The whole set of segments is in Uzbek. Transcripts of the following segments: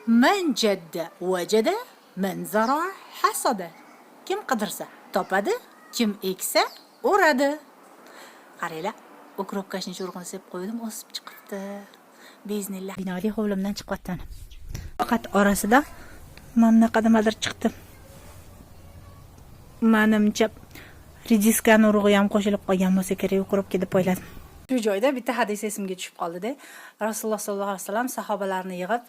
Man jadda vajada, man zara hasada. Kim qidirsa topadi, kim eksa o'radi. Qaranglar, ukropkashni urug'ini sepib qo'ydim, o'sib chiqibdi. Biiznillah. Binoli hovlimdan chiqyapti. Faqat orasida mana bunaqa nimadir chiqdi. Manimcha rediskani urug'i ham qo'shilib qolgan bo'lsa kerak, ukropga deb o'yladim. Shu joyda bitta hadis esimga tushib qoldi-da. Rasululloh sollallohu alayhi vasallam sahobalarni yig'ib,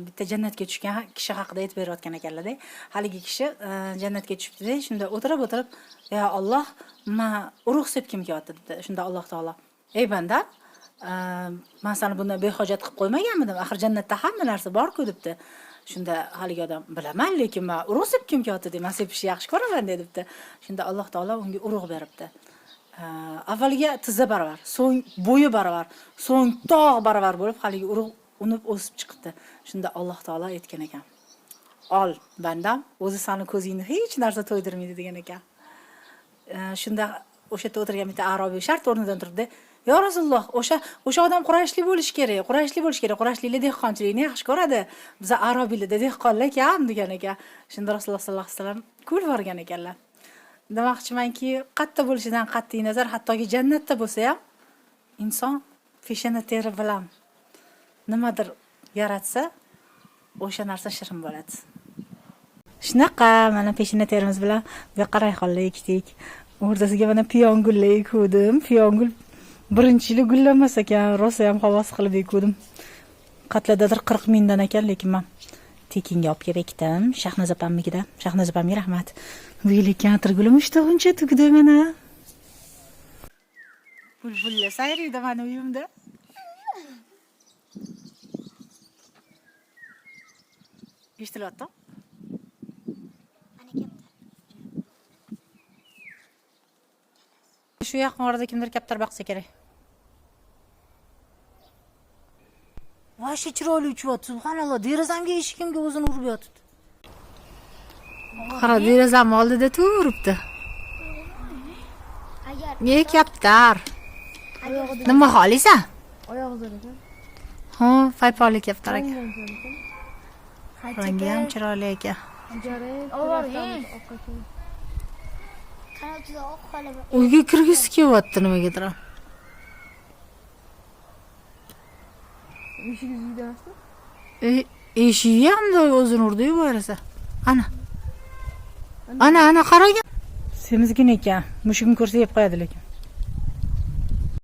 bitta jannatga tushgan kishi haqida aytib berayotgan ekanlar-da. Haligi kishi jannatga tushibdi-da, shunda o'tirib-o'tirib, "Ya Alloh, men urug' sepgim kelyapti" debdi. Shunda Alloh taolo, "Ey banda, man seni bundan behojat qilib qo'ymaganmidim? Axir jannatda hamma narsa bor-ku" debdi. Shunda haligi odam, "Bilaman, lekin men urug' sepgim kelyapti" deydi. "Men sepishni yaxshi ko'raman" debdi. Shunda Alloh taolo unga urug' beribdi. Avvaliga tizza baravar, so'ng bo'yi baravar, so'ng tog' baravar bo'lib haligi urug' unib o'sib chiqibdi. Shunda Alloh taolo aytgan ekan: "Ol, bandam, o'zi seni ko'zingni hech narsa to'ydirmaydi" degan ekan. Shunda o'sha yerda o'tirgan bitta arobiy shart o'rnidan turibdi. "Ya Rasululloh, o'sha odam qurayshli bo'lishi kerak, qurayshli bo'lishi kerak. Qurayshliklar dehqonchilikni yaxshi ko'radi. Biza arobiylarda dehqonlar kam" degan ekan. Shunda Rasululloh sollallohu alayhi vasallam kulib yuborgan ekanlar. Demoqchimanki, qatta bo'lishidan qat'iy nazar, hattoki jannatda bo'lsa ham inson peshona teri bilan nimadir yaratsa, o'sha narsa shirin bo'ladi. Shunaqa mana peshona terimiz bilan bu yoqqa rayhonlar ekdik. O'rtasiga mana piyongullar ekuvdim. Piyongul birinchi yili gullamas ekan, rosa ham havas qilib ekuvdim. Qatladadir 40 mingdan ekan, lekin men tekinga olib kelib ekdim. Shahnoza opamnikida. Shahnoza opamga rahmat. Bu yil ekkan atirgulim uchta g'uncha tugdi mana. Bulbullar sayraydi mani uyimda. Eshitilyapti? Ana kaptar. Shu yaqin orada kimdir kaptar boqsa kerak. Voy, chiroyli uchyapti, subhanalloh, derazamga, eshigimga o'zini urib yotibdi. Qara, derazam oldida turibdi. Agar Ne kaptar? Nima xohlaysan? Oyog'i zo'r ekan. Ha, paypoqli kaptar ekan. Rangi ham zo'r ekan. Rangi ham chiroyli ekan. Jarang, Ovoring. oq ekan. Qanotida oq xola bor. Uyga kirgisi kelyapti nimagadir. Eshigingiz uyda emasmi? Eshigi ham o'zini urdi-yu bu yarasa. Ana. Ana, ana qarang. Semizgina ekan. Mushugim ko'rsa yeb qo'yadi lekin.